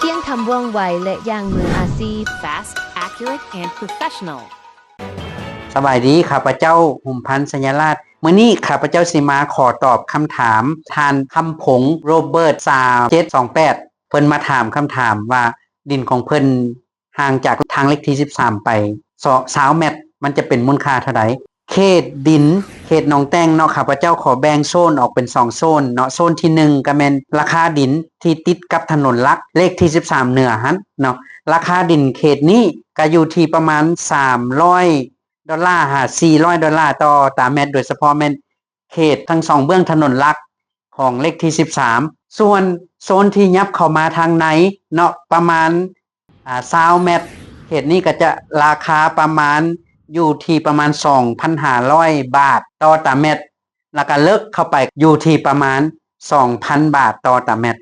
ພຽງຄຳວ່ອງໄວ ແລະ ຢ່າງມືອາຊີບ. Fast, accurate, and professional. ສະບາຍດີ, ຂ້າພະເຈົ້າ ຫຸມພັນ ໄຊຍະລາດ. ມື້ນີ້ຂ້າພະເຈົ້າຊິມາຂໍຕອບຄຳຖາມ ທ່ານ ຄຳຜົງ ໂຣເບີດ ສາມເຈັດສອງແປດ. ເພິ່ນມາຖາມຄຳຖາມວ່າ ດິນຂອງເພິ່ນຫ່າງຈາກທາງເລກທີສິບສາມໄປ ສອງ ຊາວແມັດ ມັນຈະເປັນມູນຄ່າເທົ່າໃດ? ເຂດດິນ ເຂດໜອງແຕ່ງເນາະ, ຂ້າພະເຈົ້າຂໍແບ່ງໂຊນອອກເປັນສອງໂຊນເນາະ. ໂຊນທີໜຶ່ງກໍແມ່ນລາຄາດິນທີ່ຕິດກັບຖະໜົນຫຼັກ ເລກທີສິບສາມເໜືອຫັ້ນເນາະ. ລາຄາດິນເຂດນີ້ກໍຢູ່ທີ່ປະມານສາມຮ້ອຍດອນລາ ຫາ ສີ່ຮ້ອຍດອນລາຕໍ່ຕາແມັດ, ໂດຍສະເພາະແມ່ນເຂດທັງສອງເບື້ອງຖະໜົນຫຼັກຂອງເລກທີສິບສາມ. ສ່ວນໂຊນທີ່ຫຍັບເຂົ້າມາທາງໃນເນາະ ປະມານ ອ່າ ຊາວແມັດ ເຂດນີ້ກໍຈະລາຄາປະມານ ຢູ່ທີ່ປະມານສອງພັນຫ້າຮ້ອຍບາດຕໍ່ຕາແມັດ, ແລ້ວກໍເລິກເຂົ້າໄປຢູ່ທີ່ປະມານສອງພັນບາດຕໍ່ຕາແມັດ.